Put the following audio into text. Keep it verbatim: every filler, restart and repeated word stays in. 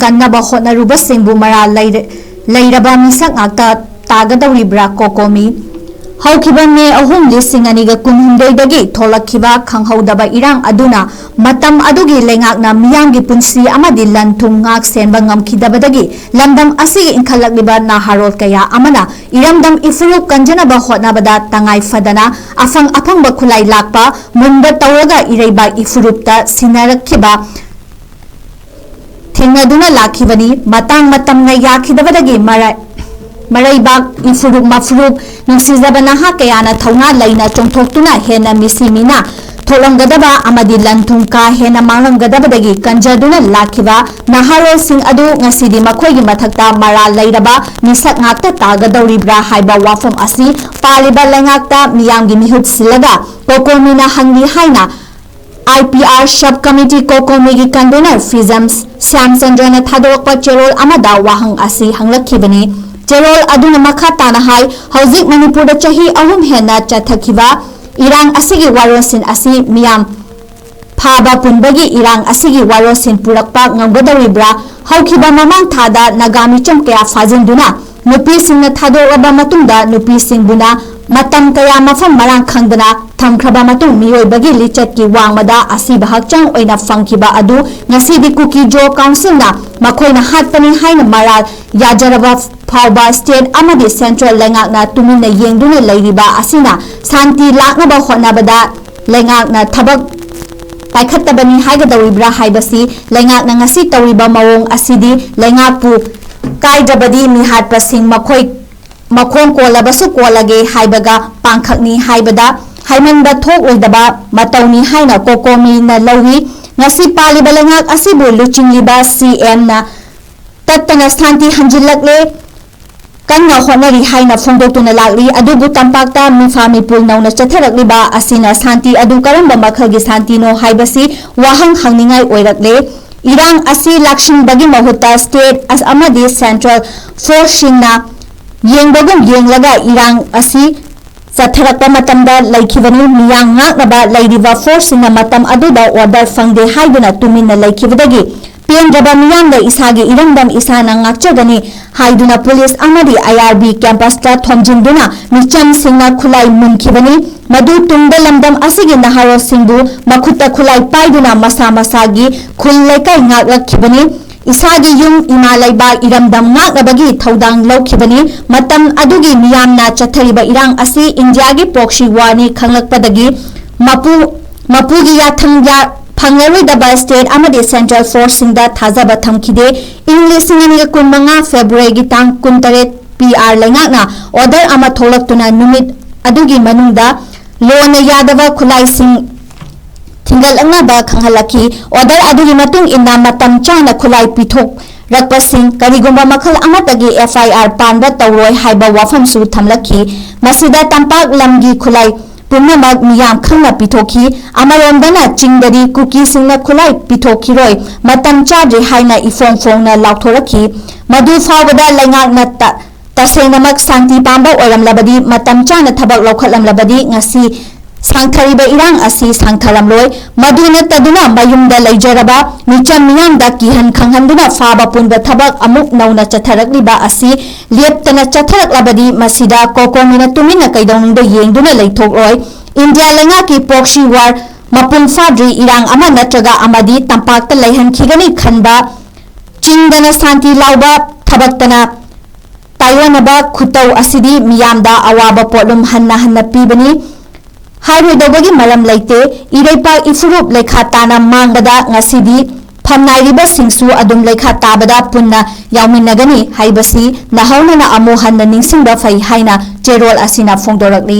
ꯀꯟꯅꯕ ꯍꯣꯠꯅꯔꯨꯕꯁꯤꯡꯕꯨ ꯃꯔꯥꯜ ꯂꯩꯔ-, ꯂꯩꯔꯕ ꯃꯤꯁꯛ ꯉꯥꯛꯇ ꯇꯥꯒꯗꯧꯔꯤꯕ꯭ꯔꯥ? ꯀꯣꯀꯣꯃꯤ꯫ ꯍꯧꯈꯤꯕ ꯃꯦ ꯑꯍꯨꯝ, ꯂꯤꯁꯤꯡ ꯑꯅꯤꯒ ꯀꯨꯟꯍꯨꯝꯗꯣꯏꯗꯒꯤ ꯊꯣꯛꯂꯛꯈꯤꯕ ꯈꯪꯍꯧꯗꯕ ꯏꯔꯥꯡ ꯑꯗꯨꯅ ꯃꯇꯝ ꯑꯗꯨꯒꯤ ꯂꯩꯉꯥꯛꯅ ꯃꯤꯌꯥꯝꯒꯤ ꯄꯨꯟꯁꯤ ꯑꯃꯗꯤ ꯂꯟ ꯊꯨꯝ ꯉꯥꯛ ꯁꯦꯟꯕ ꯉꯝꯈꯤꯗꯕꯗꯒꯤ ꯂꯝꯗꯝ ꯑꯁꯤꯒꯤ ꯏꯟꯈꯠꯂꯛꯂꯤꯕ ꯅꯍꯥꯔꯣꯜ ꯀꯌꯥ ꯑꯃꯅ ꯏꯔꯝꯗꯝ ꯏꯐꯨꯔꯨꯞ ꯀꯟꯖꯅꯕ ꯍꯣꯠꯅꯕꯗ ꯇꯉꯥꯏ ꯐꯗꯅ ꯑꯐꯪ ꯑꯐꯪꯕ ꯈꯨꯠꯂꯥꯏ ꯂꯥꯛꯄ ꯃꯨꯟꯕ ꯇꯧꯔꯒ ꯏꯔꯩꯕꯥꯛ ꯏꯐꯨꯔꯨꯞꯇ ꯁꯤꯟꯅꯔꯛꯈꯤꯕ ꯊꯦꯡꯅꯗꯨꯅ ꯂꯥꯛꯈꯤꯕꯅꯤ꯫ ꯃꯇꯥꯡ ꯃꯇꯝꯅ ꯌꯥꯈꯤꯗꯕꯗꯒꯤ ꯃꯔ-, ꯃꯔꯩꯕꯥꯛ, ꯏꯐꯨꯔꯨꯞ ꯃꯐꯨꯔꯨꯞ, ꯅꯨꯡꯁꯤꯖꯕ ꯅꯍꯥ ꯀꯌꯥꯅ ꯊꯧꯅꯥ ꯂꯩꯅ ꯆꯣꯡꯊꯣꯛꯇꯨꯅ ꯍꯦꯟꯅ ꯃꯤꯁꯤ ꯃꯤꯅꯥ ꯊꯣꯛꯂꯝꯒꯗꯕ ꯑꯃꯗꯤ ꯂꯟ ꯊꯨꯝ ꯀꯥ ꯍꯦꯟꯅ ꯃꯥꯡꯂꯝꯒꯗꯕꯗꯒꯤ ꯀꯟꯖꯗꯨꯅ ꯂꯥꯛꯈꯤꯕ ꯅꯍꯥꯔꯣꯜꯁꯤꯡ ꯑꯗꯨ ꯉꯁꯤꯗꯤ ꯃꯈꯣꯏꯒꯤ ꯃꯊꯛꯇ ꯃꯔꯥꯜ ꯂꯩꯔꯕ ꯃꯤꯁꯛ ꯉꯥꯛꯇ ꯇꯥꯒꯗꯧꯔꯤꯕ꯭ꯔꯥ ꯍꯥꯏꯕ ꯋꯥꯐꯝ ꯑꯁꯤ ꯄꯥꯜꯂꯤꯕ ꯂꯩꯉꯥꯛꯇ ꯃꯤꯌꯥꯝꯒꯤ ꯃꯤꯍꯨꯠ ꯁꯤꯜꯂꯒ ꯀꯣꯀꯣꯃꯤꯅ ꯍꯪꯂꯤ ꯍꯥꯏꯅ I P R sub committee ꯀꯣꯀꯣꯃꯤꯒꯤ ꯀꯟꯚꯦꯅꯔ ꯐꯤꯖꯝ ꯁ꯭ꯌꯥꯝꯆꯟꯗ꯭ꯔꯅ ꯊꯥꯗꯣꯔꯛꯄ ꯆꯦꯔꯣꯜ ꯑꯃꯗ ꯋꯥꯍꯪ ꯑꯁꯤ ꯍꯪꯂꯛꯈꯤꯕꯅꯤ꯫ ꯆꯦꯔꯣꯜ ꯑꯗꯨꯅ ꯃꯈꯥ ꯇꯥꯅ ꯍꯥꯏ, ꯍꯧꯖꯤꯛ ꯃꯅꯤꯄꯨꯔꯗ ꯆꯍꯤ ꯑꯍꯨꯝ ꯍꯦꯟꯅ ꯆꯠꯊꯈꯤꯕ ꯏꯔꯥꯡ ꯑꯁꯤꯒꯤ ꯋꯥꯔꯣꯜꯁꯤꯡ ꯑꯁꯤ ꯃꯤꯌꯥꯝ ꯐꯥꯕ ꯄꯨꯟꯕꯒꯤ ꯏꯔꯥꯡ ꯑꯁꯤꯒꯤ ꯋꯥꯔꯣꯜꯁꯤꯡ ꯄꯨꯔꯛꯄ ꯉꯝꯒꯗꯧꯔꯤꯕ꯭ꯔꯥ? ꯍꯧꯈꯤꯕ ꯃꯃꯥꯡ ꯊꯥꯗ ꯅꯥꯒꯥ ꯃꯤꯆꯝ ꯀꯌꯥ ꯐꯥꯖꯤꯟꯗꯨꯅ ꯅꯨꯄꯤꯁꯤꯡꯅ ꯊꯥꯗꯣꯛꯂꯕ ꯃꯇꯨꯡꯗ ꯅꯨꯄꯤꯁꯤꯡꯕꯨꯅ ꯃꯇꯝ ꯀꯌꯥ ꯃꯐꯝ ꯃꯔꯥꯡ ꯈꯪꯗꯅ ꯊꯝꯈ꯭ꯔꯕ ꯃꯇꯨꯡ ꯃꯤꯑꯣꯏꯕꯒꯤ ꯂꯤꯆꯠꯀꯤ ꯋꯥꯡꯃꯗ ꯑꯁꯤꯕ ꯍꯛꯆꯥꯡ ꯑꯣꯏꯅ ꯐꯪꯈꯤꯕ ꯑꯗꯨ ꯉꯁꯤꯗꯤ ꯀꯨꯀꯤ ꯖꯣ ꯀꯥꯎꯟꯁꯤꯜꯅ ꯃꯈꯣꯏꯅ ꯍꯥꯠꯄꯅꯤ ꯍꯥꯏꯅ ꯃꯔꯥꯜ ꯌꯥꯖꯔꯕ ꯐꯥꯎꯕ ꯁ꯭ꯇꯦꯠ ꯑꯃꯗꯤ ꯁꯦꯟꯇ꯭ꯔꯦꯜ ꯂꯩꯉꯥꯛꯅ ꯇꯨꯃꯤꯟꯅ ꯌꯦꯡꯗꯨꯅ ꯂꯩꯔꯤꯕ ꯑꯁꯤꯅ ꯁꯥꯟꯇꯤ ꯂꯥꯛꯅꯕ ꯍꯣꯠꯅꯕꯗ ꯂꯩꯉꯥꯛꯅ ꯊꯕꯛ ꯄꯥꯏꯈꯠꯇꯕꯅꯤ ꯍꯥꯏꯒꯗꯧꯔꯤꯕ꯭ꯔꯥ ꯍꯥꯏꯕꯁꯤ ꯂꯩꯉꯥꯛꯅ ꯉꯁꯤ ꯇꯧꯔꯤꯕ ꯃꯑꯣꯡ ꯑꯁꯤꯗꯤ ꯂꯩꯉꯥꯛꯄꯨ ꯀꯥꯏꯗ꯭ꯔꯕꯗꯤ ꯃꯤꯍꯥꯠꯄꯁꯤꯡ ꯃꯈꯣꯏ ꯃꯈꯣꯡ ꯀꯣꯜꯂꯕꯁꯨ ꯀꯣꯜꯂꯒꯦ ꯍꯥꯏꯕꯒ ꯄꯥꯡꯈꯛꯅꯤ ꯍꯥꯏꯕꯗ ꯍꯥꯏꯃꯟꯕ ꯊꯣꯛꯂꯣꯏꯗꯕ ꯃꯇꯧꯅꯤ ꯍꯥꯏꯅ ꯀꯣꯀꯣꯃꯤꯅ ꯂꯧꯏ꯫ ꯉꯁꯤ ꯄꯥꯜꯂꯤꯕ ꯂꯩꯉꯥꯛ ꯑꯁꯤꯕꯨ ꯂꯨꯆꯤꯡꯂꯤꯕ ꯁꯤ ꯑꯦꯝꯅ ꯇꯠꯇꯅ ꯁꯥꯟꯇꯤ ꯍꯟꯖꯤꯜꯂꯛꯂꯦ, ꯀꯟꯅ ꯍꯣꯠꯅꯔꯤ ꯍꯥꯏꯅ ꯐꯣꯡꯗꯣꯛꯇꯨꯅ ꯂꯥꯛꯂꯤ꯫ ꯑꯗꯨꯕꯨ ꯇꯝꯄꯥꯛꯇ ꯃꯤꯐꯥ ꯃꯤꯄꯨꯜ ꯅꯧꯅ ꯆꯠꯊꯔꯛꯂꯤꯕ ꯑꯁꯤꯅ ꯁꯥꯟꯇꯤ ꯑꯗꯨ ꯀꯔꯝꯕ ꯃꯈꯜꯒꯤ ꯁꯥꯟꯇꯤꯅꯣ ꯍꯥꯏꯕꯁꯤ ꯋꯥꯍꯪ ꯍꯪꯅꯤꯡꯉꯥꯏ ꯑꯣꯏꯔꯛꯂꯦ꯫ ꯏꯔꯥꯡ ꯑꯁꯤ ꯂꯥꯛꯁꯤꯟꯕꯒꯤ ꯃꯍꯨꯠꯇ ꯁ꯭ꯇꯦꯠ ꯑꯁ-, ꯑꯃꯗꯤ ꯁꯦꯟꯇ꯭ꯔꯦꯜ ꯐꯣꯔꯁꯁꯤꯡꯅ ꯌꯦꯡꯕꯒꯨꯝ ꯌꯦꯡꯂꯒ ꯏꯔꯥꯡ ꯑꯁꯤ ꯆꯠꯊꯔꯛꯄ ꯃꯇꯝꯗ ꯂꯩꯈꯤꯕꯅꯤ꯫ ꯃꯤꯌꯥꯝ ꯉꯥꯛꯅꯕ ꯂꯩꯔꯤꯕ ꯐꯣꯔꯁꯁꯤꯡꯅ ꯃꯇꯝ ꯑꯗꯨꯗ ꯑꯣꯔꯗꯔ ꯐꯪꯗꯦ ꯍꯥꯏꯗꯨꯅ ꯇꯨꯃꯤꯟꯅ ꯂꯩꯈꯤꯕꯗꯒꯤ ꯄꯦꯟꯗ꯭ꯔꯕ ꯃꯤꯌꯥꯝꯗ ꯏꯁꯥꯒꯤ ꯏꯔꯝꯗꯝ ꯏꯁꯥꯅ ꯉꯥꯛꯆꯒꯅꯤ ꯍꯥꯏꯗꯨꯅ ꯄꯨꯂꯤꯁ ꯑꯃꯗꯤ ꯑꯥꯏ ꯑꯥꯔ ꯕꯤ ꯀꯦꯝꯄꯁꯇ ꯊꯣꯝꯖꯤꯟꯗꯨꯅ ꯃꯤꯆꯝꯁꯤꯡꯅ ꯈꯨꯠꯂꯥꯏ ꯃꯨꯟꯈꯤꯕꯅꯤ꯫ ꯃꯗꯨ ꯇꯨꯡꯗ ꯂꯝꯗꯝ ꯑꯁꯤꯒꯤ ꯅꯍꯥꯔꯣꯜꯁꯤꯡꯕꯨ ꯃꯈꯨꯠꯇ ꯈꯨꯠꯂꯥꯏ ꯄꯥꯏꯗꯨꯅ ꯃꯁꯥ ꯃꯁꯥꯒꯤ ꯈꯨꯜ ꯂꯩꯀꯥꯏ ꯉꯥꯛꯂꯛꯈꯤꯕꯅꯤ꯫ ꯏꯁꯥꯒꯤ ꯌꯨꯝ, ꯏꯃꯥ ꯂꯩꯕꯥꯛ, ꯏꯔꯝꯗꯝ ꯉꯥꯛꯅꯕꯒꯤ ꯊꯧꯗꯥꯡ ꯂꯧꯈꯤꯕꯅꯤ꯫ ꯃꯇꯝ ꯑꯗꯨꯒꯤ ꯃꯤꯌꯥꯝꯅ ꯆꯠꯊꯔꯤꯕ ꯏꯔꯥꯡ ꯑꯁꯤ ꯏꯟꯗꯤꯌꯥꯒꯤ ꯄ꯭ꯔꯣꯛꯁꯤ ꯋꯥꯔꯅꯤ ꯈꯪꯂꯛꯄꯗꯒꯤ ꯃꯄꯨ, ꯃꯄꯨꯒꯤ ꯌꯥꯊꯪ ꯌꯥ-, ꯐꯪꯂꯔꯣꯏꯗꯕ ꯁ꯭ꯇꯦꯠ ꯑꯃꯗꯤ ꯁꯦꯟꯇ꯭ꯔꯦꯜ ꯐꯣꯔꯁꯁꯤꯡꯗ ꯊꯥꯖꯕ ꯊꯝꯈꯤꯗꯦ꯫ ꯏꯪ ꯂꯤꯁꯤꯡ ꯑꯅꯤꯒ ꯀꯨꯟꯃꯉꯥ ꯐꯦꯕ꯭ꯔꯨꯋꯥꯔꯤꯒꯤ ꯇꯥꯡ ꯀꯨꯟꯇꯔꯦꯠ ꯄꯤ ꯑꯥꯔ ꯂꯩꯉꯥꯛꯅ ꯑꯣꯔꯗꯔ ꯑꯃ ꯊꯣꯛꯂꯛꯇꯨꯅ ꯅꯨꯃꯤꯠ ꯑꯗꯨꯒꯤ ꯃꯅꯨꯡꯗ ꯂꯣꯟꯅ ꯌꯥꯗꯕ ꯈꯨꯠꯂꯥꯏꯁꯤꯡ ꯊꯤꯡꯒꯠꯂꯛꯅꯕ ꯈꯪꯍꯜꯂꯛꯈꯤ꯫ ꯑꯣꯔꯗꯔ ꯑꯗꯨꯒꯤ ꯃꯇꯨꯡ ꯏꯟꯅ ꯃꯇꯝ ꯆꯥꯅ ꯈꯨꯠꯂꯥꯏ ꯄꯤꯊꯣꯛꯔꯛꯄꯁꯤꯡ ꯀꯔꯤꯒꯨꯝꯕ ꯃꯈꯜ ꯑꯃꯠꯇꯒꯤ ꯑꯦꯐ ꯑꯥꯏ ꯑꯥꯔ ꯄꯥꯟꯕ ꯇꯧꯔꯣꯏ ꯍꯥꯏꯕ ꯋꯥꯐꯝꯁꯨ ꯊꯝꯂꯛꯈꯤ꯫ ꯃꯁꯤꯗ ꯇꯝꯄꯥꯛ ꯂꯝꯒꯤ ꯈꯨꯠꯂꯥꯏ ꯄꯨꯝꯅꯃꯛ ꯃꯤꯌꯥꯝ ꯈꯪꯅ ꯄꯤꯊꯣꯛꯈꯤ꯫ ꯑꯃꯔꯣꯝꯗꯅ ꯆꯤꯡꯗꯗꯤ ꯀꯨꯀꯤꯁꯤꯡꯅ ꯈꯨꯠꯂꯥꯏ ꯄꯤꯊꯣꯛꯈꯤꯔꯣꯏ, ꯃꯇꯝ ꯆꯥꯗ꯭ꯔꯤ ꯍꯥꯏꯅ ꯏꯐꯣꯡ ꯐꯣꯡꯅ ꯂꯥꯎꯊꯣꯔꯛꯈꯤ꯫ ꯃꯗꯨ ꯐꯥꯎꯕꯗ ꯂꯩꯉꯥꯛꯅ ꯇ-, ꯇꯁꯦꯡꯅꯃꯛ ꯁꯥꯟꯇꯤ ꯄꯥꯝꯕ ꯑꯣꯏꯔꯝꯂꯕꯗꯤ, ꯃꯇꯝ ꯆꯥꯅ ꯊꯕꯛ ꯂꯧꯈꯠꯂꯝꯂꯕꯗꯤ ꯉꯁꯤ ꯁꯥꯡꯊꯔꯤꯕ ꯏꯔꯥꯡ ꯑꯁꯤ ꯁꯥꯡꯊꯔꯝꯂꯣꯏ꯫ ꯃꯗꯨ ꯅꯠꯇꯗꯨꯅ ꯃꯌꯨꯝꯗ ꯂꯩꯖꯔꯕ ꯃꯤꯆꯝ ꯃꯤꯌꯥꯝꯗ ꯀꯤꯍꯟ ꯈꯪꯍꯟꯗꯨꯅ ꯐꯥꯕ ꯄꯨꯟꯕ ꯊꯕꯛ ꯑꯃꯨꯛ ꯅꯧꯅ ꯆꯠꯊꯔꯛꯂꯤꯕ ꯑꯁꯤ ꯂꯦꯞꯇꯅ ꯆꯠꯊꯔꯛꯂꯕꯗꯤ ꯃꯁꯤꯗ ꯀꯣꯀꯣꯃꯤꯅ ꯇꯨꯃꯤꯟꯅ ꯀꯩꯗꯧꯅꯨꯡꯗ ꯌꯦꯡꯗꯨꯅ ꯂꯩꯊꯣꯛꯂꯣꯏ꯫ ꯏꯟꯗꯤꯌꯥ ꯂꯩꯉꯥꯛꯀꯤ ꯄ꯭ꯔꯣꯛꯁꯤ ꯋꯥꯔ ꯃꯄꯨꯡ ꯐꯥꯗ꯭ꯔꯤ ꯏꯔꯥꯡ ꯑꯃ ꯅꯠꯇ꯭ꯔꯒ ꯑꯃꯗꯤ ꯇꯝꯄꯥꯛꯇ ꯂꯩꯍꯟꯈꯤꯒꯅꯤ ꯈꯟꯕ ꯆꯤꯡꯗꯅ ꯁꯥꯟꯇꯤ ꯂꯥꯎꯕ ꯊꯕꯛꯇꯅ ꯇꯥꯏꯑꯣꯟꯅꯕ ꯈꯨꯇꯧ ꯑꯁꯤꯗꯤ ꯃꯤꯌꯥꯝꯗ ꯑꯋꯥꯕ ꯄꯣꯠꯂꯨꯝ ꯍꯟꯅ ꯍꯟꯅ ꯄꯤꯕꯅꯤ꯫ ꯍꯥꯏꯔꯣꯏꯗꯧꯕꯒꯤ ꯃꯔꯝ ꯂꯩꯇꯦ꯫ ꯏꯔꯩꯄꯥꯛ ꯏꯐꯨꯔꯨꯞ ꯂꯩꯈꯥ ꯇꯥꯅ ꯃꯥꯡꯕꯗ ꯉꯁꯤꯗꯤ ꯐꯝꯅꯥꯏꯔꯤꯕꯁꯤꯡꯁꯨ ꯑꯗꯨꯝ ꯂꯩꯈꯥ ꯇꯥꯕꯗ ꯄꯨꯟꯅ ꯌꯥꯎꯃꯤꯟꯅꯒꯅꯤ ꯍꯥꯏꯕꯁꯤ ꯅꯧꯍꯧꯅꯅ ꯑꯃꯨꯛ ꯍꯟꯅ ꯅꯤꯡꯁꯤꯡꯕ ꯐꯩ ꯍꯥꯏꯅ ꯆꯦꯔꯣꯜ ꯑꯁꯤꯅ ꯐꯣꯡꯗꯣꯔꯛꯂꯤ꯫